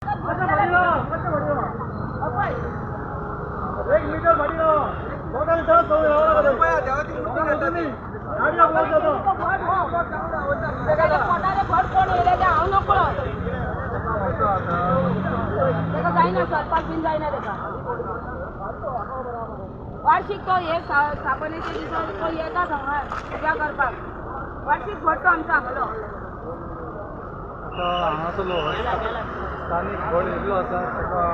एक मीटर वार्षिक तो हे स्थापनेचे दिसा तो येता हांगा पुजा करपाक वार्षिक भट तो आमचो हांगलो. आता हांगासरलो स्थानीक भट येयल्लो आसा ताका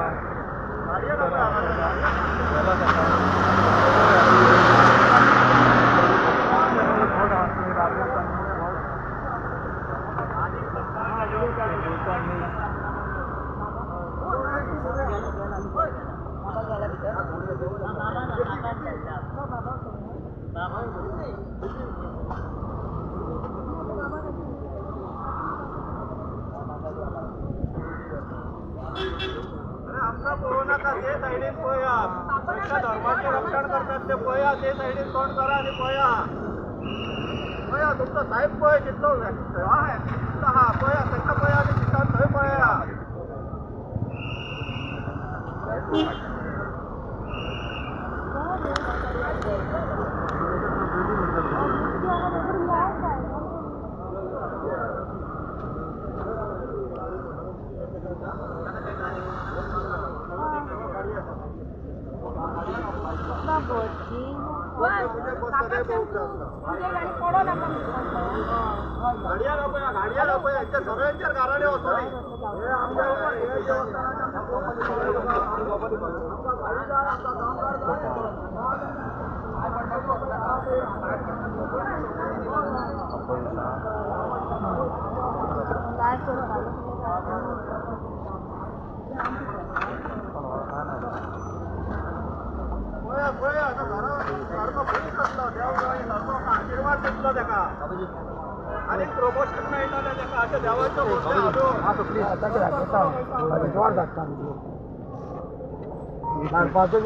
गेला ताका भट आहा राजस्थानी भट आमकां पळोवं नाका ते सायडीन पळया खंयच्या धर्माचें रक्षण करतात ते पळया ते सायडीन तोंड करा आनी पळया पळया तुमचो साहेब पळय कितलो आहा पळया ताका पळया आनी दिसान थंय पळया. सगळ्यांच्या गाराणे वचोनी पळया पळया आतां घरा सारको पयस आसलो देव सारको आशिर्वाद दितलो ताका आनी प्रमोशन मेळटलें ताका अशें देवाच्यो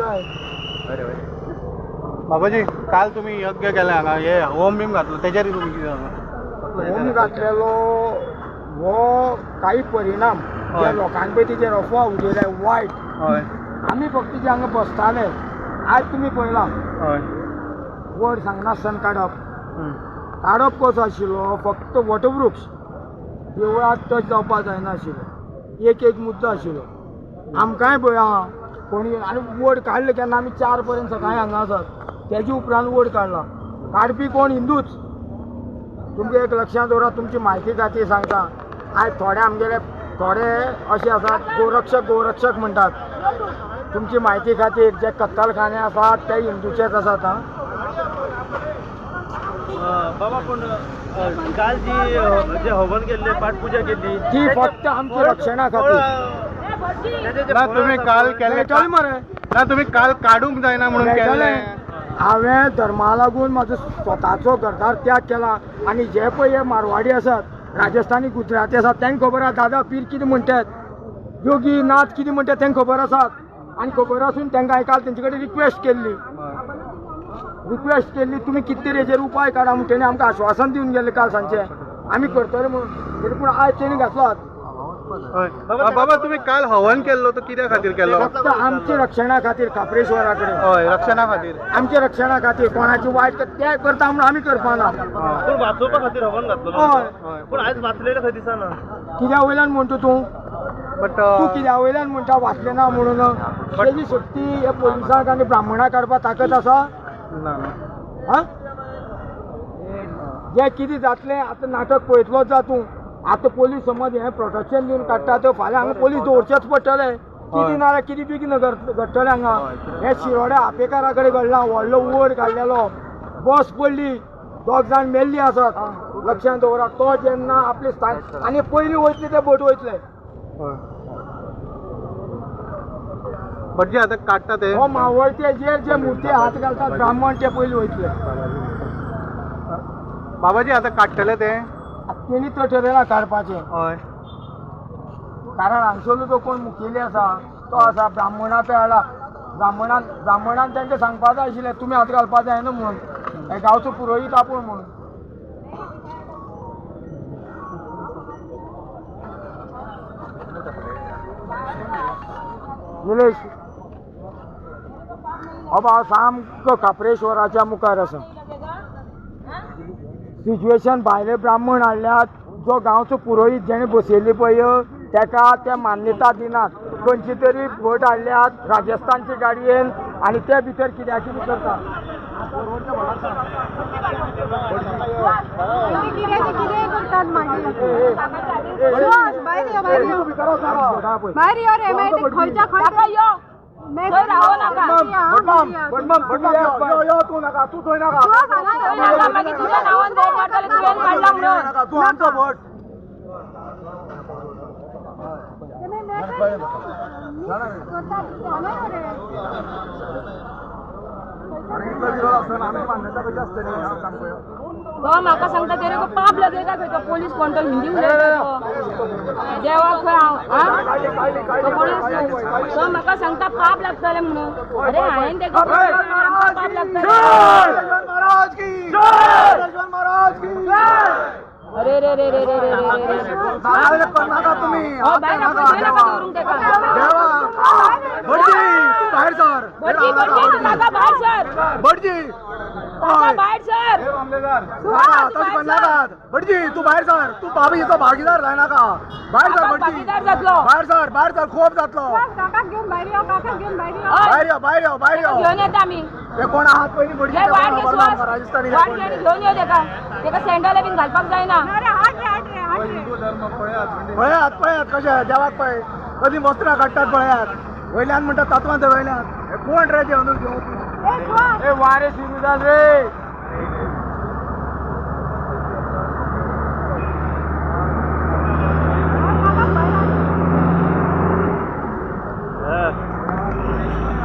बाबाजी काल तुम्ही यज्ञ केले हांगा हे होम बीम घातलो तेजेर तुमी कितें सांगा? होम घातलेलो हो काही परिणाम ज्या लोकांपैकी जे अफवा उजयल्या वायट हय आमी फक्त जे हांगा बसताले आज तुमी पळयलां हय वड सांगनासतना काडप काडप कसो आशिल्लो फक्त वटवृक्ष देवळाक टच जावपाक जायना आशिल्लो एक एक मुद्दो आशिल्लो आमकांय भंय आहा कोणी आनी वड काडले केन्ना आमी 4 पर्यंत सकाळी हांगा आसात तेजे उपरांत वड काडला काडपी कोण हिंदूच. तुमकां एक लक्षांत दवरात तुमची म्हायती खातीर सांगता आयज थोडे आमगेले थोडे अशे आसात गोरक्षक गोरक्षक म्हणटात तुमची म्हायती खातीर जे कत्तलखाने आसात ते हिंदूचेच आसात. हां बाबा पूण काल जी जे हवन केल्ले पाठपुजा केल्ली ती फक्त आमच्या रक्षणा खातीर. ना तुम्ही काल केले मरे ना तुम्ही काल काडूंक जायना म्हणून केले. हांवें धर्मा लागून म्हाजो स्वताचो घरदार त्याग केला आनी जे पळय हे मारवाडी आसात राजस्थानी गुजराती आसात तांकां खबर आसा दादा पीर कितें म्हणटात योगी नाथ कितें म्हणटात तांकां खबर आसात आनी खबर आसून तांकां हांवें काल तेंचे कडेन रिक्वेस्ट केल्ली तुमी कितें तरी हेजेर उपाय काडा म्हूण तेणी आमकां आश्वासन दिवन गेल्लें काल सांजचें आमी करतले म्हणून तरी पूण आयज तेणी घातलो. बाबा तुम्ही काल हवन केल्लो तो कित्या खातीर केल्लो? फक्त आमच्या रक्षणा खातीर खाप्रेश्वरा कडेन. हय रक्षणा खातीर आमच्या रक्षणा खातीर कोणाची वायट ते करता म्हणून आमी करपाना. पूण वाचोवपा खातीर हवन घातलो. हय पूण आयज वाचलेलें खंय दिसना कित्या वयल्यान म्हणटा तूं बट तूं कित्या वयल्यान म्हणटा वाचलें ना म्हणून तेजी शक्ती हे पोलिसांक आनी ब्राह्मणाक काडपाक ताकद आसा? हां जें कितें जातलें आतां नाटक पळयतलोच जा तूं. आतां पोलीस समज हें प्रोटेक्शन दिवन काडटा तर फाल्यां हांगा पोलीस दवरचेच पडटले कितें ना जाल्यार कितें बेगीन घडटलें हांगा. हें शिरोड्या आपेकारा कडेन घडलां व्हडलो वड काडलेलो बस पडली 2 जाण मेल्ली आसात लक्षांत दवरा. तो जेन्ना आपले स्थान आनी पयलीं वयतले ते बोट वयतले. भटजी आतां काडटा ते हो मावळते जे मुर्ती हात घालतात ब्राह्मण ते पयलीं वयतले. बाबाजी आतां काडटले ते तेणी तो ठरयला काडपाचें. हय कारण हांगसरलो जो कोण मुखेली आसा तो आसा ब्राह्मणा पे हाडला ब्राह्मणान ब्राह्मणान तांकां सांगपा जाय आशिल्लें तुमी हात घालपा जायना म्हणून हे गांवचो पुरोहीत आपूण म्हणून. निलेश बाबा हांव सामको खाप्रेश्वराच्या मुखार आसा. सिच्युएशन भायले ब्राह्मण हाडल्यात, जो गांवचो पुरोहीत जेणे बसयल्ली पळय तेका ते मान्यता दिनात. खंयची तरी भट हाडल्यात राजस्थानचे गाडयेन आनी ते भितर कित्याक कितें करता. तो म्हाका सांगता तेरे को पाप लगेगा खंय. तो पोलीस कोण तो हिंदी उलयता देवाक खंय हांव पोलीस. तो म्हाका सांगता पाप लागतलें म्हणून. अरे हांवें तेका पाप लागतलें. अरे रे रे रे रे रे रे भायर सर भायर सर भटजी तूं भायर सर, तूं बाबीचो भागीदार जायनाका. भायर सर भटजी, भायर सर, भायर सर, खूब जातलो. भायर यो, भायर यो, भायर यो. घेवन येता आमी. ते कोण आहात पयलीं भटजी राजस्थानी घेवन यो तेका. तेका सँडल बीन घालपाक जायना. पळयात पळयात कशें देवाक पळय कधी वस्त्रां काडटात पळयात. वयल्यान म्हणटा तत्वां वयल्यान हे कोण रे जेवण घेवन वारे सुरू जाल रे.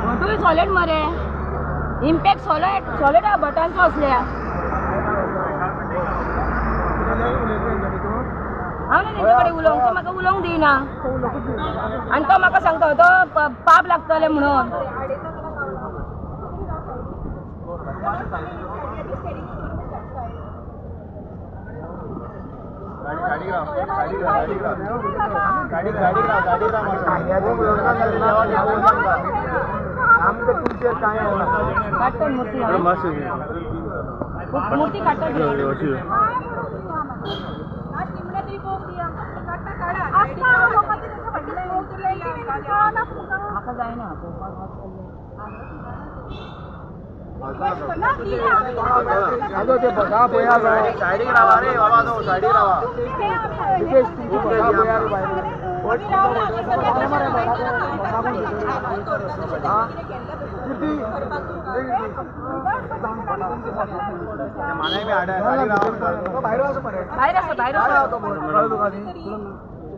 भटूय सॉलिड मरे. इम्पॅक्ट सॉलिड सॉलिड भटांचो असल्या. हांव ना तेंचे कडेन उलोवंक, तो म्हाका उलोवंक दिना आनी तो म्हाका सांगता तो पाप लागतलें म्हणून. काडटा मूर्ती, मूर्ती काडटा. म्हाका जायना. सायडीक रावा रे बाबा, तो सायडीक रावा. भायर आसा, भायर आसा.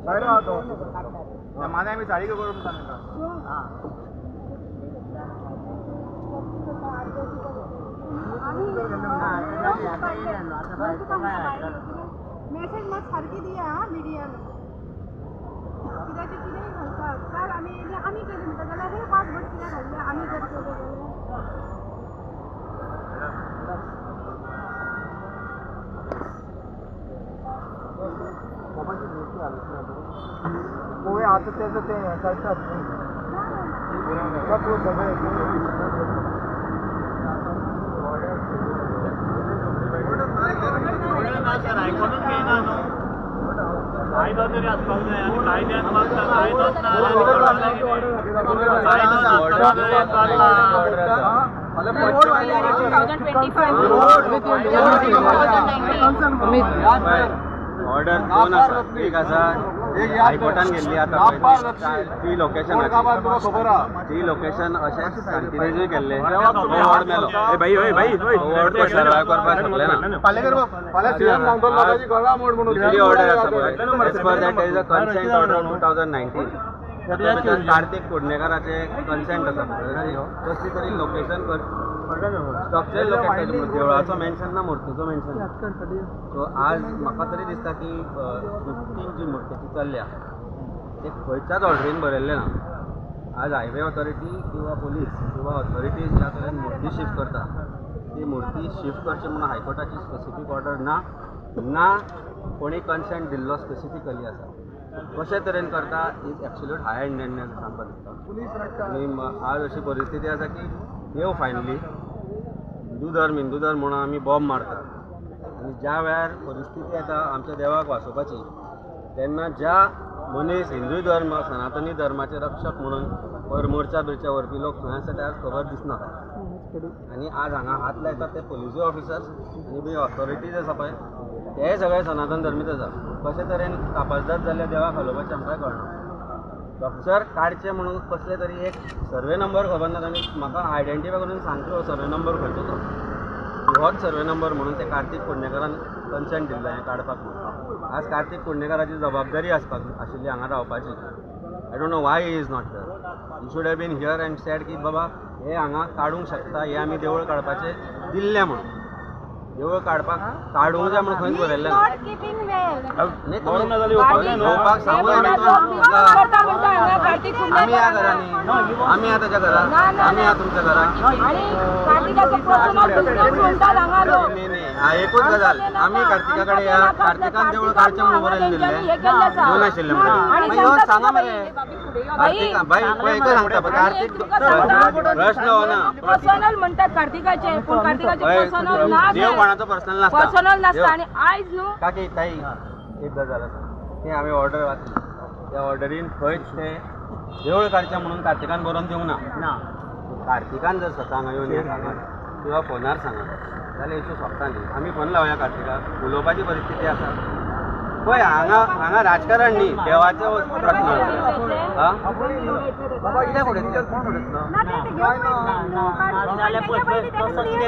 भायर रावतो मानाय मी साडी करून सांगता. मेसेज मात सारकी दिया हा मिडियान. कित्याचें कितेंय घालतात. काल आमी आमी केली म्हणटा जाल्यार हे पांच भट कित्याक घातले आमी जर केलें जाल्यार. पळय आतां तेजो तें हें चलतात सगळें. कायदो तरी आसपाक जाय आनी कायद्यान मागता कायदोच ना. ऑर्डर दोन आसा. एक आसा हायकोर्टान गेल्ली आतां ती लोकेशन, ती लोकेशन अशेंच सांतिनेजूय केल्लें. वॉर्ड मेलो, वॉर्ड सर्वायव करपाक शकले ना. दुसरी ऑर्डर आसा पळय, as per that is a consent order 2019. भितर कार्तीक कुडणेकाराचे कन्सेंट आसा. कसली तरी लोकेशन स्ट्रक्चर लोकेशन देवळाचो मेन्शन ना, मुर्तीचो मेन्शन. सो आज म्हाका तरी दिसता की शिफ्टींग जी मुर्तीची चल्ल्या ते खंयच्याच ऑर्डरीन बरयल्लें ना. आज हायवे ऑथॉरिटी किंवा पोलीस किंवा ऑथॉरिटीज ज्या तरेन मुर्ती शिफ्ट करता ती मुर्ती शिफ्ट करची म्हणून हायकोर्टाची स्पेसिफीक ऑर्डर ना, ना कोणी कन्सेंट दिल्लो स्पेसिफिकली आसा. कशे तरेन करता is absolute high handedness आमकां दिसता. आनी आज अशी परिस्थिती आसा की देव फायनली हिंदू धर्म हिंदू धर्म म्हणून आमी बॉम्ब मारतात आनी ज्या वेळार परिस्थिती येता आमच्या देवाक वाचोवपाची तेन्ना ज्या मनीस हिंदू धर्म सनातनी धर्माचे रक्षक म्हणून वर मोर्चा बिर्चा व्हरपी लोक खंय आसा ते आज खबर दिसना. आनी आज हांगा हात लायतात ते पोलिसूय ऑफिसर्स आनी बी ऑथॉरिटीज आसा पळय ते सगळे सनातन धर्मीच आसा. कशे तरेन कापाजदाद जाल्ल्या देवाक हलोवपाचें आमकां कळना. स्ट्रक्चर काडचें म्हणून कसले तरी एक सर्वे नंबर खबर ना, तांणी म्हाका आयडेंटिफाय करून सांगचो हो सर्वे नंबर खंयचो तो, होच सर्वे नंबर म्हणून ते कार्तीक कुडणेकरान कन्सेंट दिल्लें हें काडपाक म्हणून. आज कार्तीक कुडणेकराची जबाबदारी आसपाक आशिल्ली हांगा रावपाची. I don't know why he is not here. He should have been here and said की बाबा हे हांगा काडूंक शकता, हे आमी देवूळ काडपाचें दिल्लें म्हणून. देवूळ काडपाक काडूंक जाय म्हणून खंयच बरयल्लें ना. Not keeping well. न्ही येवपाक सांगूं आमी ह्या घरांनी, आमी ह्या ताच्या घरा, आमी ह्या तुमच्या घरा. न्ही न्ही एकूच गजाल, आमी कार्तिका कडेन या, कार्तिकान देवूळ काडचें म्हणून बरयलें दिल्लें घेवन आशिल्लें म्हणून येवन सांगा मरे कार्तिका बाई. पळय एकच सांगता कार्तीक प्रश्न हो ना पर्सनल म्हणटात कार्तिकाचे, पूण कार्तिकाचे पर्सनल ना, देव कोणाचो पर्सनल नासता, पर्सनल नासता. आनी आयज न्हू काकी ताई एक गजाल आसा ती हांवें ऑर्डर वाचली, त्या ऑर्डरीन खंयच ते देवूळ काडचें म्हणून कार्तिकान बरोवन दिवंक ना. कार्तिकान जर स्वता हांगा येवन हें सांगत किंवा फोनार सांगत जाल्यार इशू सोंपता न्ही. आमी फोन लावया कार्तिकाक, उलोवपाची परिस्थिती आसा. पळय हांगा हांगा राजकारण न्ही, देवाचो प्रश्न आसा.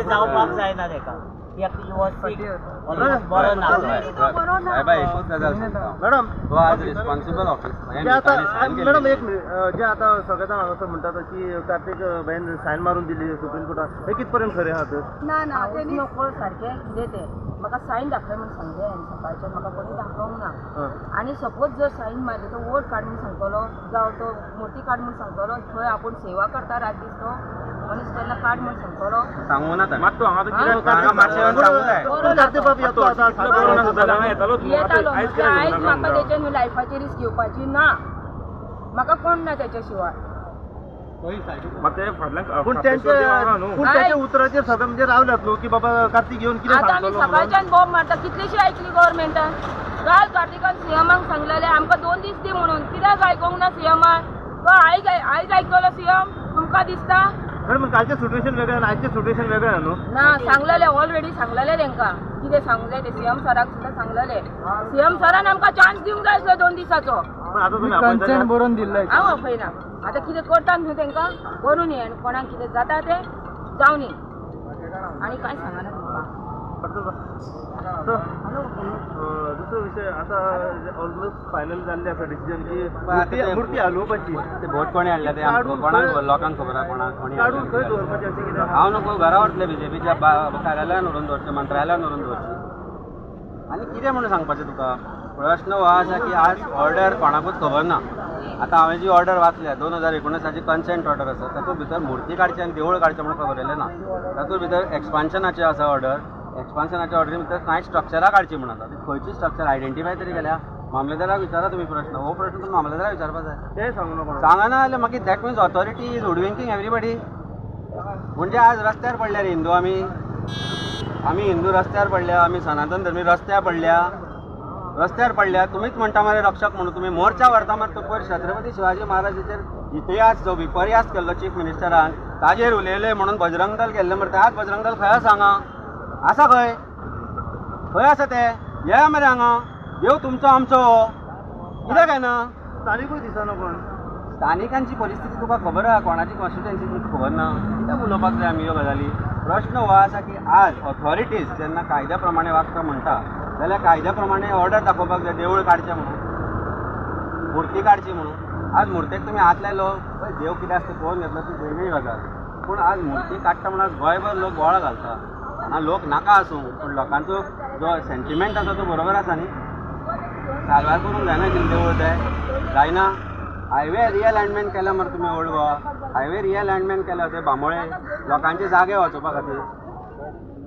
जावपाक जायना तेका. साहेबा एकूच गजाल सांगता, मॅडम तो आज रिस्पॉन्सिबल ऑफिस. मॅडम एक मिनिट, जे आता सगळे जाण हांगासर म्हणटात की कार्तीक भाईन सायन मारून दिली सुप्रीम कोर्टात, हे कित पर्यंत खरें आहा तर? ना ना तें नकळ सारकें कितें तें म्हाका सायन दाखय म्हूण सांगलें हांवें सकाळचें, म्हाका कोणी दाखोवंक ना. आनी सपोज जर सायन मारली तो वोट काड म्हूण सांगतलो, जावं तो मुर्ती काड म्हूण सांगतलो, थंय आपूण सेवा करता रात दीस तो मनीस तेन्ना काड म्हूण सांगतलो. सांगू ना मात तो हांगा मातशें येवन सांगू जाय. येतालो आयज म्हाका तेचे न्हू लायफाची रिस्क घेवपाची ना, म्हाका कोण ना तेच्या शिवाय. पूण त्यांच्या उतराचेर सगळे म्हणजे रावल्यात न्हू की बाबा कार्तीक येवन कितें आतां आमी सकाळच्यान बॉम्ब मारता, कितलीशी आयकली गव्हर्मेंटान. काल कार्तिकान सीएमाक सांगलेलें आमकां 2 दीस दी म्हणून, कित्याक आयकोंक ना सीएमान? तो आयज आयज आयकलो सीएम तुमकां दिसता? मॅडम कालचें सिट्युएशन वेगळें आनी आयचें सिट्युएशन वेगळें न्हू. ना सांगलेलें ऑलरेडी सांगलेलें तेंकां, कितें सांगलें तें सीएम सराक सुद्दां सांगलेलें. सीएम सरान आमकां चान्स दिवंक जाय आसलो 2 दिसाचो. पण आतां तुमी कन्सेंट बरोवन दिल्लें हांव आपयना आतां कितें करता न्हू तेंकां करूं न्ही, आनी कोणाक कितें जाता तें जावं न्ही, आनी कांय सांगना तुमकां. दुसरो विशय आता ऑलमोस्ट फायनल जाल्ले आसा डिसिजन की मूर्ती हालोवपाची. ते बोट कोणी हाडल्या ते कोणाक लोकांक खबर आसा, कोणाक कोणी काडून खंय दवरपाचें अशें कितें? हांव नको घरा व्हरतले बीजेपीच्या कार्यालयान व्हरून दवरचें, मंत्रालयान व्हरून दवरचें. आनी कितें म्हणून सांगपाचें तुका? प्रश्न हो आसा की आज ऑर्डर कोणाकूच खबर ना. आतां हांवें जी ऑर्डर वाचल्या 2019 कन्सेंट ऑर्डर आसा, तातूंत भितर मुर्ती काडची आनी देवूळ काडचें म्हणून खबर येयलें ना. तातूंत भितर एक्सपान्शनाची आसा ऑर्डर, एक्सपान्शनाच्या ऑर्डरी भितर कांय स्ट्रक्चरां काडची म्हूण आसा, ती खंयची स्ट्रक्चर आयडेंटिफाय तरी केल्या? मामलेदाराक विचारा तुमी प्रश्न, हो प्रश्न तुमी मामलेदाराक विचारपा जाय. तें सांगू नको सांगना जाल्यार मागीर that means authority is hoodwinking everybody. म्हणजे आज रस्त्यार पडल्या रे हिंदू, आमी आमी हिंदू रस्त्यार पडल्या, आमी सनातन धर्मी रस्त्यार पडल्या, रस्त्यार पडल्या. तुमीच म्हणटा मरे रक्षक म्हणून, तुमी मोर्चा व्हरता मरे. तो पयर छत्रपती शिवाजी महाराजाचेर इतिहास जो विपर्यास केल्लो चीफ मिनिस्टरान ताजेर उलयले म्हणून बजरंग दल केल्लें मरे. आज बजरंग दल खंय आसा? हांगा आसा खंय? खंय आसा ते? येया मरे हांगा, देव तुमचो आमचो कित्याक काय ना? स्थानिकूय दिसना कोण. स्थानिकांची परिस्थिती तुका खबर आहा, कोणाची कॉन्स्टिट्युएन्सी तुमकां खबर ना, कित्याक उलोवपाक जाय आमी ह्यो गजाली? प्रश्न हो आसा की आज ऑथॉरिटीज जेन्ना कायद्या प्रमाणे वागता म्हणटा जाल्यार कायद्या प्रमाणे ऑर्डर दाखोवपाक जाय, देवूळ काडचें म्हणून, मुर्ती काडची म्हणून. आज मुर्तेक तुमी हात लायलो, पळय देव कितें आसता पळोवन घेतलो, ती वेगळी गजाल. पूण आज मुर्ती काडटा म्हणून आज गोंयभर लोक गोळा घालता. हांगा लोक नाका आसूं, पूण लोकांचो जो सेंटिमेंट आसा तो बरोबर आसा न्ही. साल्वार करूंक जायना आशिल्लें देवूळ, तें जायना. हायवे रिअलायनमेंट केला मरे तुमी ओल्ड गोवा, हायवे रिअलायनमेंट केला ते बांबोळे लोकांचे जागे वाचोवपा खातीर.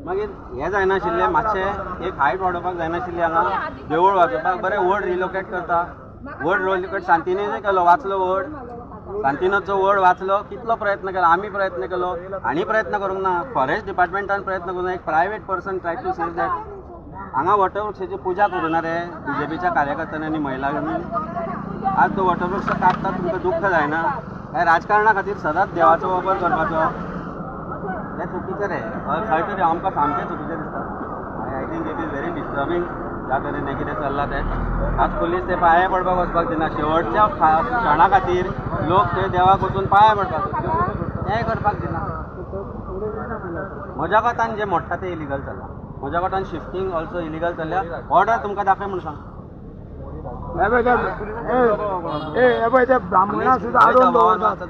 मागीर हें जायनाशिल्लें, मातशें एक हायट वाडोवपाक जायनाशिल्ली हांगा देवूळ वाचोवपाक, बरें ओल्ड रिलोकेट करता. वड रोल सांतिनेज केलो, वाचलो वड, सांतिनेजचो वड वाचलो. कितलो प्रयत्न केलो, आमी प्रयत्न केलो आनी प्रयत्न करूंक ना, फॉरेस्ट डिपार्टमेंटान प्रयत्न करूंक ना. एक private person try to save that. हांगा वटवृक्षाची पुजा करूं ना रे बीजेपीच्या कार्यकर्त्यांनी आनी महिलांनी. आज तो वटवृक्ष काडटा, तुमकां दुख्ख जायना? हे राजकारणा खातीर सदांच देवाचो वापर करपाचो हें चुकीचें रे. खंय तरी आमकां सामकें चुकीचें दिसता. I think it is very disturbing ज्या तरेन हें कितें चल्लां तें. आज पुलीस ते पांये पडपाक वचपाक दिना. शेवटच्या क्षणा खातीर लोक थंय देवाक वचून पांये पडपाक, तेंय करपाक दिना. म्हज्या कोतान जें मोडटा तें इलिगल चल्लां. म्हज्या कोतान शिफ्टींग ऑल्सो इलिगल चल्ल्या. ऑर्डर तुमकां दाखय म्हूण सांग. हे पळय, ते ब्राह्मणा सुद्दां आडोवन दवरतात.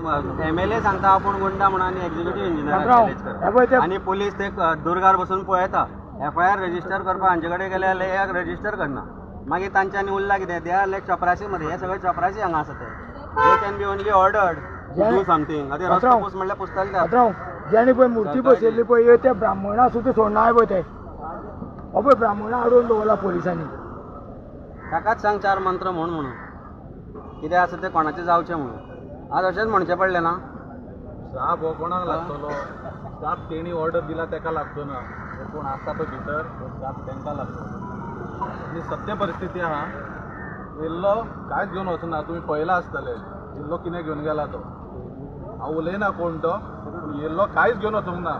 एमएलए सांगता आपूण गुंडा म्हणून आनी एक्झिक्युटीव हे इंजिनियर पळय ते आनी पुलीस ते दुर्गार बसून पळयता. एफआयआर रजिस्टर करपाक हांचे कडेन गेले जाल्यार रजिस्टर करना. मागीर तांच्यांनी उरला कितें? They are like चपरासी मरे. हे सगळे चपरासी हांगा आसा ते. They can be only ordered do something. आतां रस्तो पूस म्हणल्यार पुसतले ते. पात्रांव, जेणे पळय मुर्ती बसयल्ली पळय, ते ब्राह्मणा सुद्दां सोडना पळय ते. हो पळय ब्राह्मणा आडोवन दवरला पोलिसांनी. ताकाच सांग चार मंत्र म्हूण म्हणून कितें आसा तें कोणाचें जावचें म्हणून. आज अशेंच म्हणचें पडलें ना. स्टाफ हो कोणाक लागतलो? स्टाफ तेणी ऑर्डर दिला तेका लागचो ना. हे कोण आसा पळय भितर, हो स्टाफ तेंकां लागतलो. आनी सत्य परिस्थिती आहा. येयल्लो कांयच घेवन वचना. तुमी पळयलां आसतलें येयल्लो कितें घेवन गेला तो. हांव उलयना कोण तो, पूण येयल्लो कांयच घेवन वचूंक ना.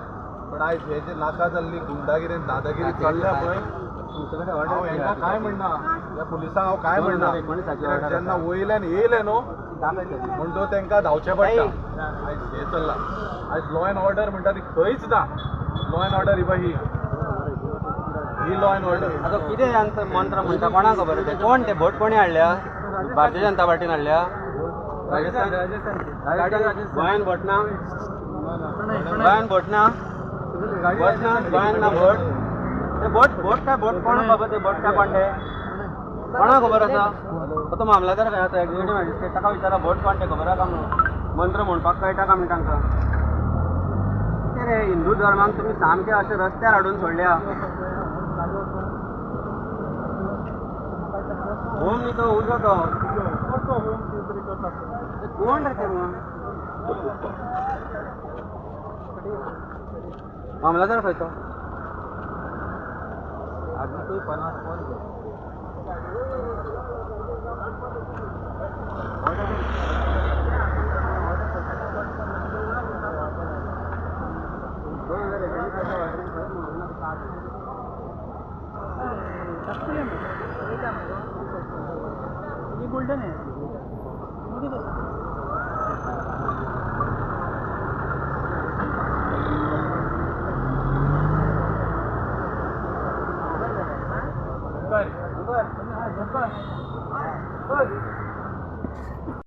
पण आयज हे जे नाका जाल्ली गुंडागिरी आनी दादागिरी चल्ल्या पळय, हांव हेंकां कांय म्हणना, ह्या पुलिसांक हांव कांय म्हणना. कित्याक जेन्ना वयल्यान येयले न्हू म्हणटो तेंकां धांवचें पडटा. आयज हें चल्लां. आयज लॉ एंड ऑर्डर म्हणटा ती खंयच ना. लॉ एंड ऑर्डर ही पळय, ही ही लॉ एंड ऑर्डर. आतां कितें आमचो मंत्र म्हणटा कोणाक खबर ते. कोण ते भट कोणी हाडल्या? भारतीय जनता पार्टीन हाडल्या? राजस्थान, गोंयान भट ना? गोंयान भट ना? भट ना गोंयान? ना भट ते. भट भट काय भट कोणाक खबर ते भट काय कोण ते कोणाक खबर आसा? तो मामलादार खंय आसा? एक्झिक्युटीव मॅजिस्ट्रेट, ताका विचारा भट कोण ते खबर आसा म्हणून. मंत्र म्हणपाक कळटा काय म्हण तांकां? कितें रे, हिंदू धर्माक तुमी सामके अशे रस्त्यार हाडून सोडल्या. होम न्ही तो, उजो तो. ते कोण रे ते मग? मामलादार खंय तो? आजून 50 कोण? गोल्डन आहे. बरं.